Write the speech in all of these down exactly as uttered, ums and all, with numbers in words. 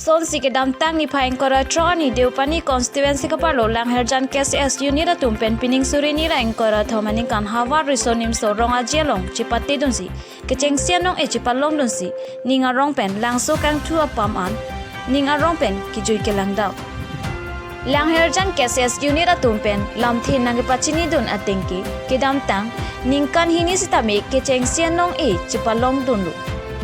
Sonsi kedamtang niphai ingkoi ra throk arni Deopani constituency keparlo Langhirjan K C S unit atum pen pining suri hini ra ingkoi ra thom aningkan havar Riso Nimso Rong Aje along chepatedunsi kechengsi anong-e chepalongdunsi ning arong pen langso kangthu apam an ning arong pen kejui kelang dam. Langhirjan K C S unit atum pen lamthe nangkepachinidun ateng ke kedamtang ningkan hini sitame kechengsi anong-e chepalongdunlo.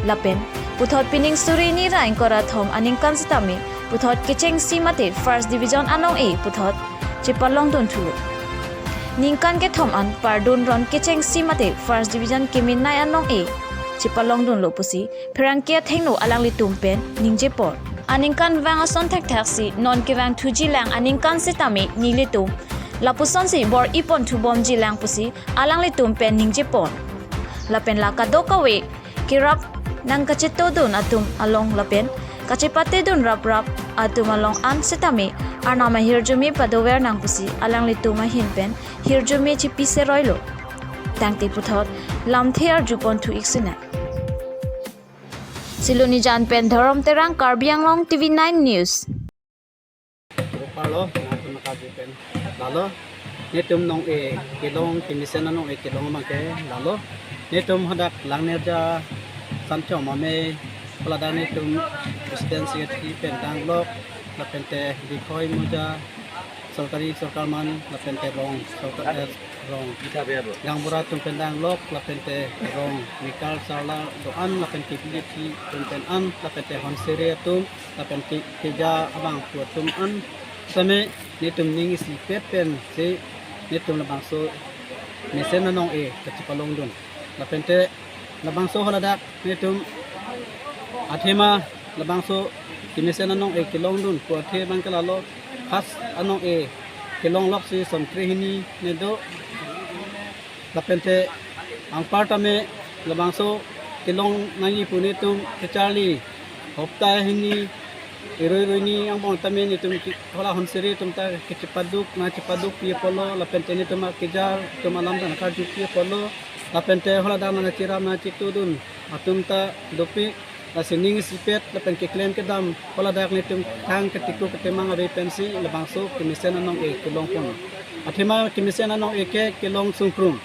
Lapen puthot pining suri hini ra ingkoi ra thom aningkan sitame puthot kechengsi mate first division anong-e puthot chepalongdun thulo. Ningkan kethom an pardun ron kechengsi mate first division kemenei anong-e chepalongdunlo pusi pherangke athengno alanglitum pen ningjepon. Aningkanvang ason thakthaksi non kevang thujilang aningkan sitame nelitum lapusonsi bor-ipon thubomjilang pusi alanglitum pen ningjepon. Lapen la kadokave kerap nangkachetodun atum along lapen kachepatedun raprap atum along an sitame Arnam ahirjume padover nang pusi alanglitum ahin pen hirjume chipi seroilo. Tangte puthot lamthe arjupon thu-ik sinang. Silonijan pen Dhorom Terang, Karbi Anglong T V nine News. Parlo, nangtum nangkarju pen lalo. Netum nong-e kelong, kemesen anong-e kelong abang ke lalo. Netum hadak Langnirja Sanchom Amei, pu ladak netum President Secretary pen danglok, lapente Dikhoi Moja, sorkari, sorkar man, lapente rong, sorkar, eh, rong Gaonbura atum pen danglok, lapente rong Mikal Sarla do-an, lapen K P H C atum pen an, lapente Honsere atum, lapen ke-, keja abang pu atum an, same netum ning isipet pensi netum labangso mesen anong-e kachepalongdun. Lapente labangso haladak netum athema labangso kemesen anong-e kelongdun pu athe abang ke lalo, first anong-e kelongloksi son kre hini ne do. Lapente anparta me labangso kelong nangji pu netum kecharli hopta hini, irui rui ni angbong tame netum ki-, hala Honsere atum ta kechepaduk, nangchepadukpi apotlo, lapente netum akeja atum alam ta nangkarjupi apotlo, lapente haladak nangcherap nangchetodun atum ta dopik, lasi ning isipet lapen keklem kedam haladak netum kang ketiko ketemang ave pensi labangso kemesen anong-e kelongpon. Athema kemesen anong-e ke kelong sungkrung.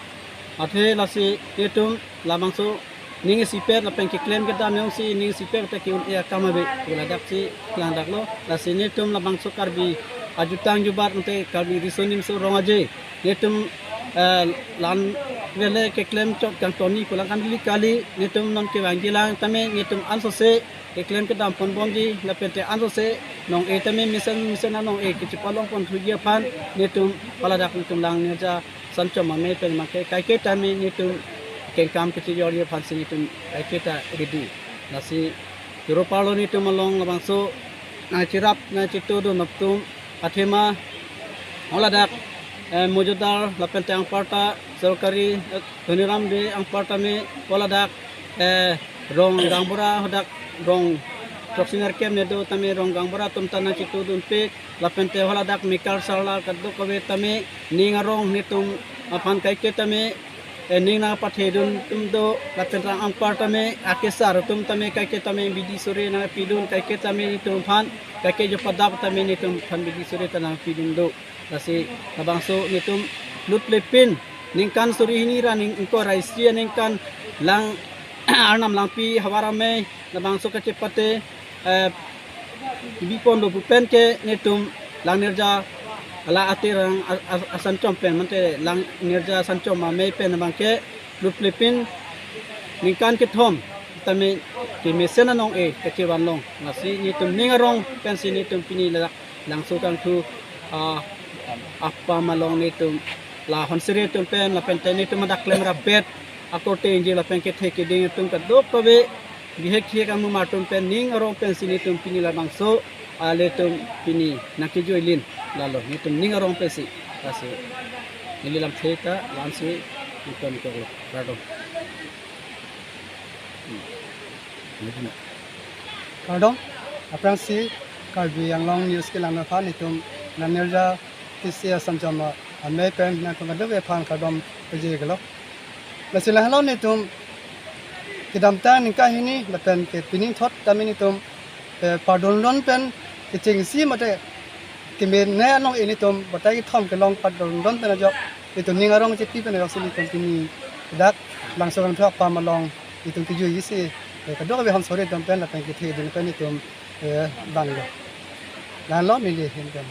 Athe lasi netum labangso ning isipet lapen keklem kedam jongsi ning isipet ta ke-un-e akam ave, ke ladaksi klangdaklo. Lasi netum labangso Karbi ajutang jubat ante Karbi Riso Nimso Rong Aje, netum, eh, lan vele keklem chot kangtoni pulang kan dili kali, netum non kevangjilang tame netum ansose keklem kedam ponbomji, lapente ansose nong-e tame mesen mesen anong-e kachepalongpon thuji aphan netum haladak netum Langnirja Sanchom Amei pen make kaike tame netum kengkam kachejorji aphansi netum kaike ta ready. Lasi choro parlo netum along labangso nangcherap nangchetodun atum athema haladak, eh, mojudar lapente anparta sorkari, eh, Dhoniram Bey anparta me haladak, eh, rong Gaonbura hadak rong throksi nerkep ne do tame rong Gaonbura atum ta nangchetodunpik, lapente haladak Mikal Sarla kadokave tame ning arong netum aphan kaike tame, eh, ning nangpathedun atum do, lapen rang anparta me akesar atum tame kaike tame bidi sore nangpidun, kaike tame netum aphan kaike jopadap tame netum aphan bidi sore ta nangpidun do. Lasi labangso netum lutlepin ningkan suri hini ra ning ingkoi ra isi aningkan lang Arnam Langpi havar amei labangso kachepate, eh, bipon do pu pen ke netum Langnirja la atirang a-, a-, asanchom pen mante Langnirja Sanchom Amei pen abang ke lutlepin ningkan kethom tame kemesen anong-e kachevanlong. Lasi netum ning arong pensi netum pini ladak langso kangthu, ah, apam along netum la Honsere atum pen lapente netum adak klemrap bet akorte ingjir lapen kethe keding atum kadokave bihek hek amumar atum pen ning arong pensi netum pini labangso, ah, ilitum pini nangkejoilin lalo netum ning arong pensi. Lasi neli lamthe ta la-ansi ington iklo, kardom. Kardom, aphrangsi Karbi Anglong News kelang aphan netum Langnirja K C S Sanchom Amei pen nangtum kadokave aphan kardom pajirlo. Lasi lahelo netum kedamtang ningkan hini lapen ke pining thot tame netum Eh, pardon don pen kechengsi mate kemene along ilitum batai kethom kelong pardon don pen ajok itum ning arong chepi pen ajok si ilitum pini dak Langso Kangthu apam along itum kejui isi, eh, kadokave hon sore don pen lapen kethe dun pen itum, eh, bang lo. Lalo mili hin don.